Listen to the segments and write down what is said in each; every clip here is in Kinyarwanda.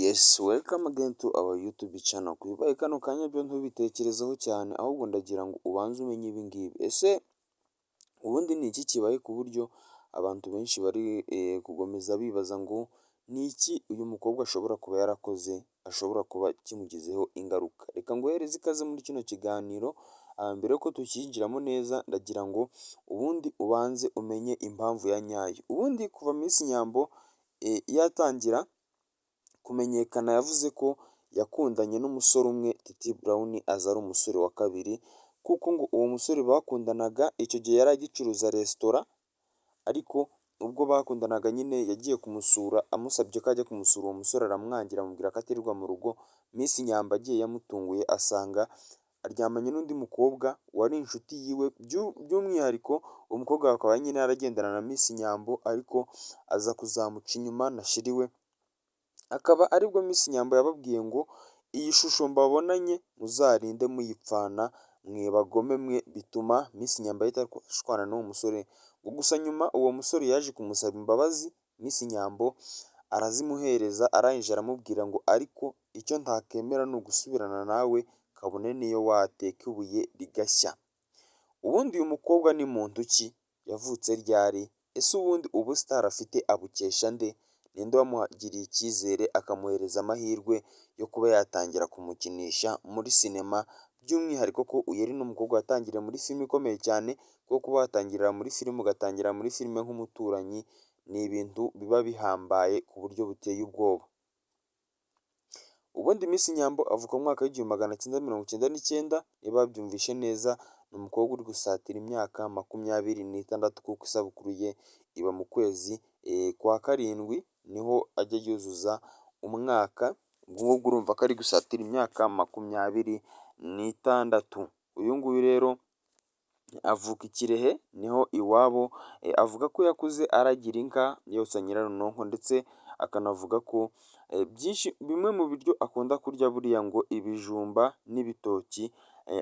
Yes, welcome again to our YouTube channel. Kubibaye kano kanya byo ntubitekerezeho cyane, ahubwo ndagira ngo ubanze umenye ibi ngibi. Ese ubundi ni iki kibaye ku buryo abantu benshi bari kugomeza bibaza ngo ni iki uyu mukobwa ashobora kuba yarakoze ashobora kuba kimugizeho ingaruka? Reka nguhereze ikaze muri kino kiganiro. Mbere yuko tukinjiramo neza, ndagira ngo ubundi ubanze umenye impamvu ya nyayo. Ubundi kuva Miss Nyambo yatangira kumenyekana, yavuze ko yakundanye n'umusore umwe, Titi Brown aza ari umusore wa kabiri, kuko ngo uwo musore bakundanaga icyo gihe yari agicuruza resitora. Ariko ubwo bakundanaga nyine yagiye kumusura, amusabye ko ajya kumusura, uwo musore aramwangira, amubwira ko atirirwa mu rugo. Miss Nyambo agiye yamutunguye asanga aryamanye n'undi mukobwa wari inshuti yiwe. By'umwihariko uwo mukobwa akaba nyine yaragendana na Miss Nyambo, ariko aza kuzamuca inyuma na chéri we, akaba aribwo Miss Nyambo yababwiye ngo: "Iyi shusho mbabonanye muzarinde muyipfana mwe bagome mwe." Bituma Miss Nyambo ahita ashwana n'uwo musore. Ngo gusa nyuma uwo musore yaje kumusaba imbabazi, Miss Nyambo arazimuhereza, arangije aramubwira ngo: "Ariko icyo ntakemera ni ugusubirana nawe, kabone n'iyo wateka ibuye rigashya." Ubundi uyu mukobwa ni muntu ki? Yavutse ryari? Ese ubundi ubusitari afite abukesha nde? Ninde wamugiriye icyizere akamuhereza amahirwe yo kuba yatangira kumukinisha muri sinema, by'umwihariko ko uyu ari n'umukobwa watangiriye muri filime ikomeye cyane? Kuko kuba watangirira muri filime, ugatangira muri filime nk'umuturanyi, ni ibintu biba bihambaye ku buryo buteye ubwoba. Ubundi Miss Nyambo avuka mu mwaka w'1999. Niba babyumvishe neza, ni umukobwa uri gusatira imyaka 26, kuko isabukuru ye iba mu kwezi kwa karindwi, niho ajya yuzuza umwaka. Ubwo ngubwo urumva ko ari gusatira imyaka 26. Uyu nguyu rero avuka i Kirehe, niho iwabo. Avuga ko yakuze aragira inka yose Nyirarunonko, ndetse akanavuga ko byinshi, bimwe mu biryo akunda kurya buriya ngo ibijumba n'ibitoki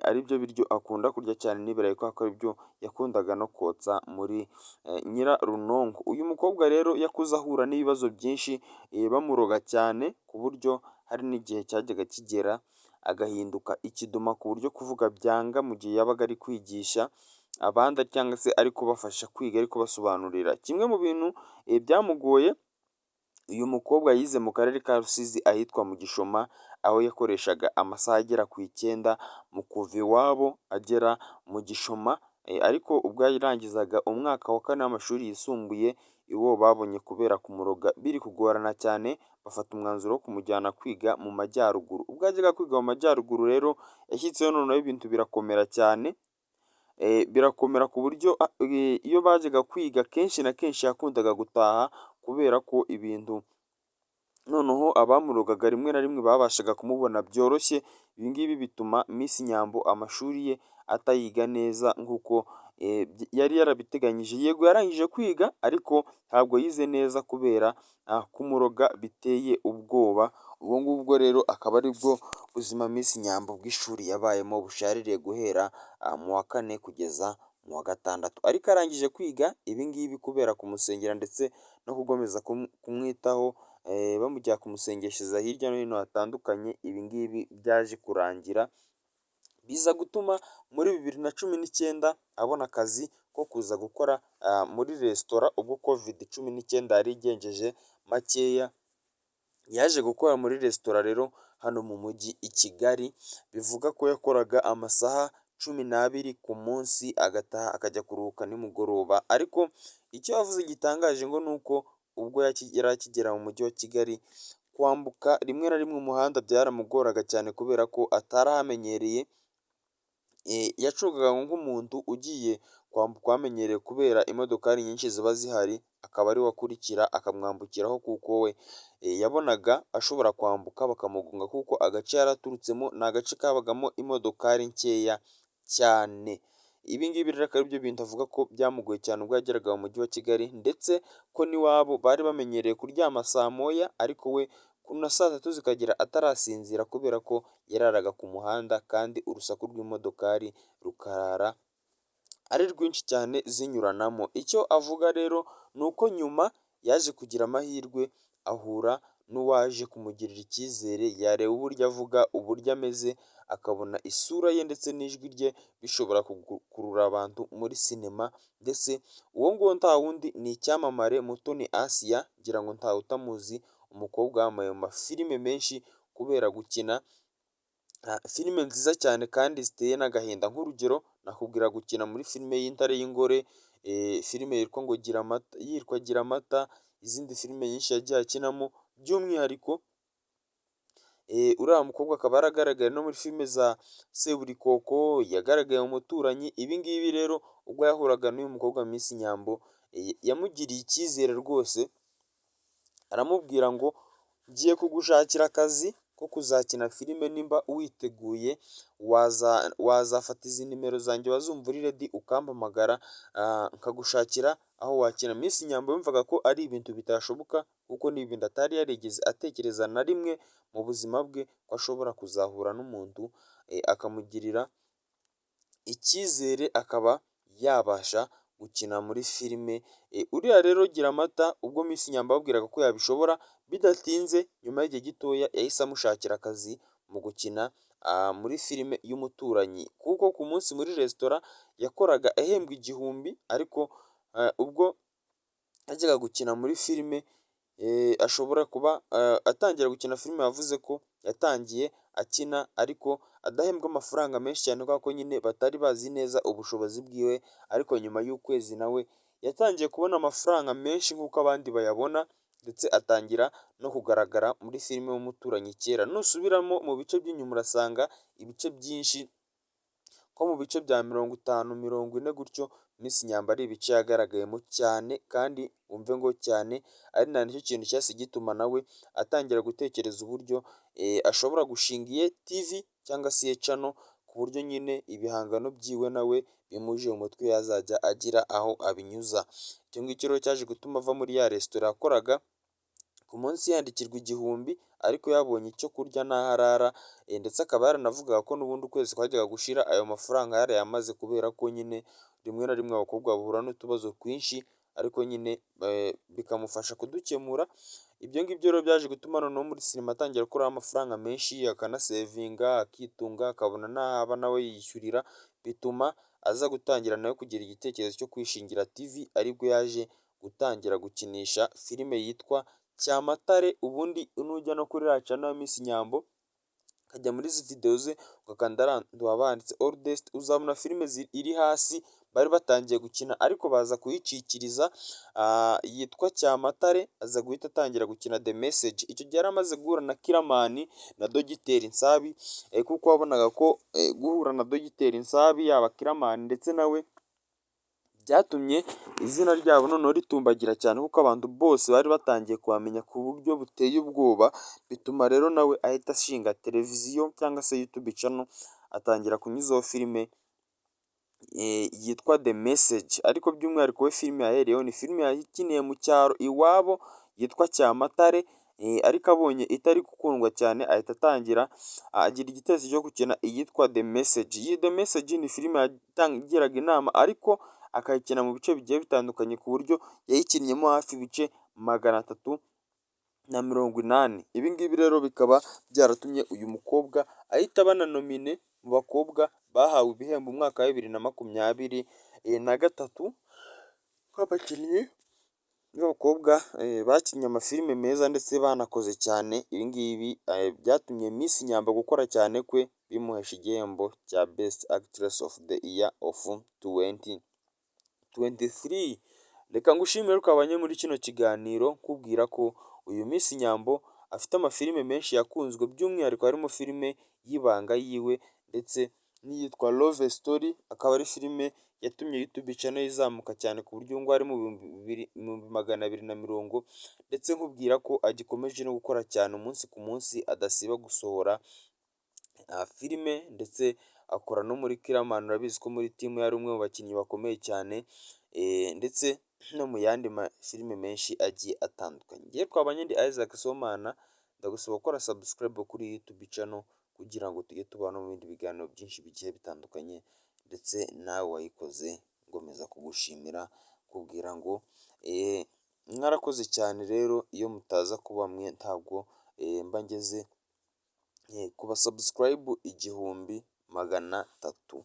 ari byo biryo akunda kurya cyane, n'ibirayi, kubera ko aribyo yakundaga no kotsa muri Nyirarunonko. Uyu mukobwa rero yakuze ahura n'ibibazo byinshi, bamuroga cyane, ku buryo hari n'igihe cyajyaga kigera agahinduka ikiduma, ku buryo kuvuga byanga mu gihe yabaga ari kwigisha abandi cyangwa se ari kubafasha kwiga, ari kubasobanurira. Kimwe mu bintu byamugoye, uyu mukobwa yize mu karere ka Rusizi ahitwa mu Gishoma, aho yakoreshaga amasaha agera ku 9 mu kuva iwabo agera mu Gishoma. Ariko ubwo yarangizaga umwaka wa kane w'amashuri yisumbuye, iwabo babonye kubera kumuroga biri kugorana cyane, bafata umwanzuro wo kumujyana kwiga mu majyaruguru. Ubwo yajyaga kwiga mu majyaruguru rero, yashyitseyo noneho ibintu birakomera cyane, birakomera ku buryo iyo bajyaga kwiga kenshi na kenshi yakundaga gutaha, kubera ko ibintu noneho abamurogaga rimwe na rimwe babashaga kumubona byoroshye. Ibi ngibi bituma Miss Nyambo amashuri ye atayiga neza nk'uko yari yarabiteganyije. Yego yarangije kwiga, ariko ntabwo yize neza kubera kumuroga biteye ubwoba. Ubwo ngubwo rero akaba ari bwo buzima Miss Nyambo bw'ishuri yabayemo bushaririye, guhera mu wa kane kugeza mu wa gatandatu. Ariko arangije kwiga, ibi ngibi kubera kumusengera ndetse no gukomeza kumwitaho, bamujyana kumusengeshereza hirya no hino hatandukanye, ibi ngibi byaje kurangira, biza gutuma muri 2019 abona akazi ko kuza gukora muri resitora. Ubwo Covid-19 yari igenjeje makeya, yaje gukora muri resitora rero hano mu mujyi i Kigali. Bivuga ko yakoraga amasaha 12 ku munsi, agataha akajya kuruhuka nimugoroba. Ariko icyo yavuze gitangaje ngo ni uko ubwo yari akigera mu mujyi wa Kigali, kwambuka rimwe na rimwe umuhanda byaramugoraga cyane, kubera ko atari ahamenyereye. Yacungaga nk'umuntu ugiye kwambuka uhamenyereye, kubera imodokari nyinshi ziba zihari, akaba ariwe akurikira akamwambukiraho, kuko we yabonaga ashobora kwambuka bakamugonga, kuko agace yari aturutsemo ni agace kabagamo imodokari nkeya cyane. Ibi ngibi rero akaba aribyo bintu avuga ko byamugoye cyane ubwo yageraga mu mujyi wa Kigali, ndetse ko n'iwabo bari bamenyereye kuryama saa moya, ariko we na saa tatu zikagera atarasinzira, kubera ko yararaga ku muhanda kandi urusaku rw'imodokari rukarara ari rwinshi cyane zinyuranamo. Icyo avuga rero ni uko nyuma yaje kugira amahirwe ahura n'uwaje kumugirira icyizere yareba uburyo avuga, uburyo ameze, akabona isura ye ndetse n'ijwi rye bishobora gukurura abantu muri sinema. Ndetse uwo nguwo nta wundi ni icyamamare Mutoni Asia, ngira ngo ntawe utamuzi, umukobwa wamamaye mu mafilime menshi kubera gukina filime nziza cyane kandi ziteye n'agahinda. Nk'urugero nakubwira gukina muri filime y'Intare y'Ingore, filime yitwa ngo Gira Amata, yitwa Gira Amata, izindi filime nyinshi yagiye akinamo. By'umwihariko uriya mukobwa akaba yaragaragaye no muri filime za Seburikoko, yagaragaye mu Muturanyi. Ibi ngibi rero ubwo yahuraga n'uyu mukobwa Miss Nyambo, yamugiriye icyizere rwose, aramubwira ngo ngiye kugushakira akazi ko kuzakina filime, nimba witeguye wazafata izi nimero zanjye, wazumva uri ready ukampamagara nkagushakira aho wakina. Miss Nyambo yumvaga ko ari ibintu bitashoboka, kuko ni ibintu atari yarigeze atekereza na rimwe mu buzima bwe ko ashobora kuzahura n'umuntu akamugirira icyizere akaba yabasha gukina muri filime. Uriya rero Gira Amata, ubwo Miss Nyambo yamubwiraga ko yabishobora, bidatinze nyuma y'igihe gitoya yahise amushakira akazi mu gukina muri filime y'Umuturanyi, kuko ku munsi muri resitora yakoraga ahembwa 1000, ariko ubwo yajyaga gukina muri filime ashobora kuba atangira gukina filime, yavuze ko yatangiye akina ariko adahembwa amafaranga menshi cyane kubera ko nyine batari bazi neza ubushobozi bwiwe, ariko nyuma y'ukwezi nawe yatangiye kubona amafaranga menshi nk'uko abandi bayabona, ndetse atangira no kugaragara muri filime y'Umuturanyi kera. Nusubiramo mu bice by'inyuma urasanga ibice byinshi nko mu bice bya 50, 40 gutyo, Miss Nyambo ari ibice yagaragayemo cyane, kandi wumve ngo cyane, ari na nicyo kintu cyahise gituma nawe atangira gutekereza uburyo ashobora gushinga iye TV cyangwa se iye channel, ku buryo nyine ibihangano byiwe nawe bimuje mu mutwe yazajya agira aho abinyuza. Icyo ngicyo rero cyaje gutuma ava muri ya resitora yakoraga ku munsi yandikirwa 1000, ariko yabonye icyo kurya n'aho arara, ndetse akaba yaranavugaga ko n'ubundi ukwezi kwajyaga gushira ayo mafaranga yarayamaze, kubera ko nyine rimwe na rimwe abakobwa bahura n'utubazo twinshi, ariko nyine bikamufasha kudukemura. Ibyo ngibyo rero byaje gutuma noneho muri sinema atangira gukuraho amafaranga menshi, akanasevinga, akitunga, akabona n'aho aba nawe yiyishyurira, bituma aza gutangira nawe kugira igitekerezo cyo kwishingira TV, aribwo yaje gutangira gukinisha filime yitwa Cyamatare. Ubundi nujya no kuri iriya channel ya Miss Nyambo, ukajya muri izi videwo ze, ugakanda ahantu haba handitse oldest, uzabona filime iri hasi bari batangiye gukina ariko baza kuyicikiriza, yitwa Cyamatare. Aza guhita atangira gukina The Message. Icyo gihe yari amaze guhura na Kiramani na Dogiteri Nsabi, kuko wabonaga ko guhura na Dogiteri Nsabi, yaba Kiramani ndetse nawe, byatumye izina ryabo noneho ritumbagira cyane, kuko abantu bose bari batangiye kuhamenya ku buryo buteye ubwoba. Bituma rero nawe ahita ashinga televiziyo cyangwa se YouTube channel, atangira kunyuzaho filime yitwa The Message. Ariko by'umwihariko we filime yahereyeho ni filime yakiniye mu cyaro iwabo yitwa Cyamatare, ariko abonye itari gukundwa cyane ahita atangira agira igitekerezo cyo gukina iyitwa The Message. Iyi The Message ni filime yagiraga inama, ariko akayikina mu bice bigiye bitandukanye, ku buryo yayikinnyemo hafi ibice 380. Ibi ngibi rero bikaba byaratumye uyu mukobwa ahita aba na nominé mu bakobwa bahawe ibihembo umwaka wa 2023 nk'abakinnyi b'abakobwa bakinnye amafilime meza ndetse banakoze cyane. Ibi ngibi byatumye Miss Nyambo gukora cyane kwe bimuhesha igihembo cya Best Actress of the Year of 2023. Reka ngushimire twabanye muri kino kiganiro, nkubwira ko uyu Miss Nyambo afite amafilime menshi yakunzwe, by'umwihariko harimo filime y'Ibanga yiwe ndetse n'iyitwa Love Story, akaba ari filime yatumye YouTube channel izamuka cyane ku buryo ubu ngubu ari mu 220,000, ndetse nkubwira ko agikomeje no gukora cyane umunsi ku munsi, adasiba gusohora filime, ndetse akora no muri Kiramani, urabizi ko muri team yari umwe mu bakinnyi bakomeye cyane, ndetse no mu yandi mafilime menshi agiye atandukanye. Ngewe twabanye ndi Isaac Sibomana, ndagusaba gukora subscribe kuri YouTube channel kugira ngo tujye tubana mu bindi biganiro byinshi bigiye bitandukanye, ndetse nawe wayikoze ngomeza kugushimira, kubwira ngo Mwarakoze cyane rero, iyo mutaza kuba mwe ntabwo mba ngeze ku ba subscribe 1300.